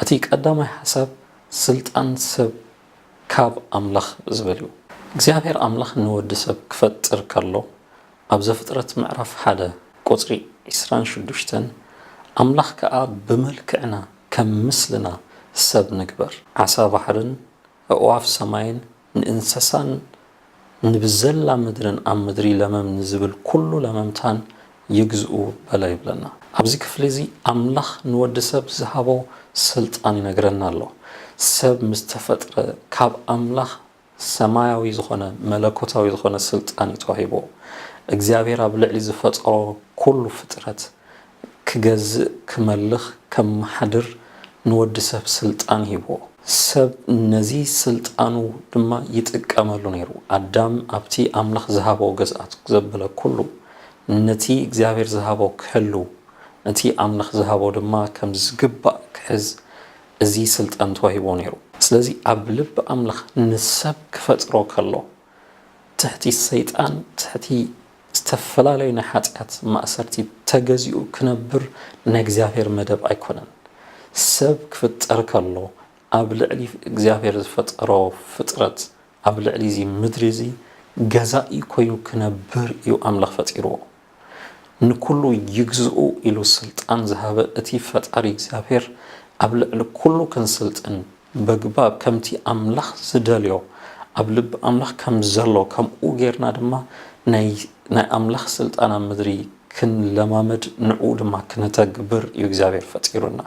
እቲ ቀዳማይ ሓሳብ ስልጣን ሰብ ካብ ኣምላኽ ዝብል እዩ። እግዚኣብሔር ኣምላኽ ንወዲ ሰብ ክፈጥር ከሎ ኣብ ዘፍጥረት ምዕራፍ ሓደ ቁጽሪ ዕስራን ሽዱሽተን ኣምላኽ ከኣ ብመልክዕና ከም ምስልና ሰብ ንግበር፣ ዓሳ ባሕርን ኣዕዋፍ ሰማይን ንእንሰሳን ንብዘላ ምድርን ኣብ ምድሪ ለመም ንዝብል ኩሉ ለመምታን ይግዝኡ በለ ይብለና። ኣብዚ ክፍሊ እዚ ኣምላኽ ንወዲ ሰብ ዝሃቦ ስልጣን ይነግረና ኣሎ። ሰብ ምስ ተፈጥረ ካብ ኣምላኽ ሰማያዊ ዝኾነ መለኮታዊ ዝኾነ ስልጣን እዩ ተዋሂቦ። እግዚኣብሔር ኣብ ልዕሊ ዝፈጠሮ ኩሉ ፍጥረት ክገዝእ፣ ክመልኽ፣ ከመሓድር ንወዲ ሰብ ስልጣን ሂብዎ። ሰብ ነዚ ስልጣኑ ድማ ይጥቀመሉ ነይሩ። ኣዳም ኣብቲ ኣምላኽ ዝሃቦ ገዝኣት ዘበለ ኩሉ ነቲ እግዚኣብሔር ዝሃቦ ክሕሉ፣ ነቲ ኣምላኽ ዝሃቦ ድማ ከም ዝግባእ ክሕዝ እዚ ስልጣን ተዋሂብዎ ነይሩ። ስለዚ ኣብ ልቢ ኣምላኽ ንሰብ ክፈጥሮ ከሎ ትሕቲ ሰይጣን፣ ትሕቲ ዝተፈላለዩ ናይ ሓጢኣት ማእሰርቲ ተገዚኡ ክነብር ናይ እግዚኣብሔር መደብ ኣይኮነን። ሰብ ክፍጠር ከሎ ኣብ ልዕሊ እግዚኣብሔር ዝፈጠሮ ፍጥረት ኣብ ልዕሊ እዚ ምድሪ እዚ ገዛኢ ኮይኑ ክነብር እዩ ኣምላኽ ፈጢርዎ። ንኩሉ ይግዝኡ ኢሉ ስልጣን ዝሃበ እቲ ፈጣሪ እግዚኣብሔር ኣብ ልዕሊ ኩሉ ክንስልጥን በግባብ ከምቲ ኣምላኽ ዝደልዮ ኣብ ልቢ ኣምላኽ ከም ዘሎ ከምኡ ጌርና ድማ ናይ ናይ ኣምላኽ ስልጣን ኣብ ምድሪ ክንለማመድ ንዕኡ ድማ ክነተግብር እዩ እግዚኣብሔር ፈጢሩና።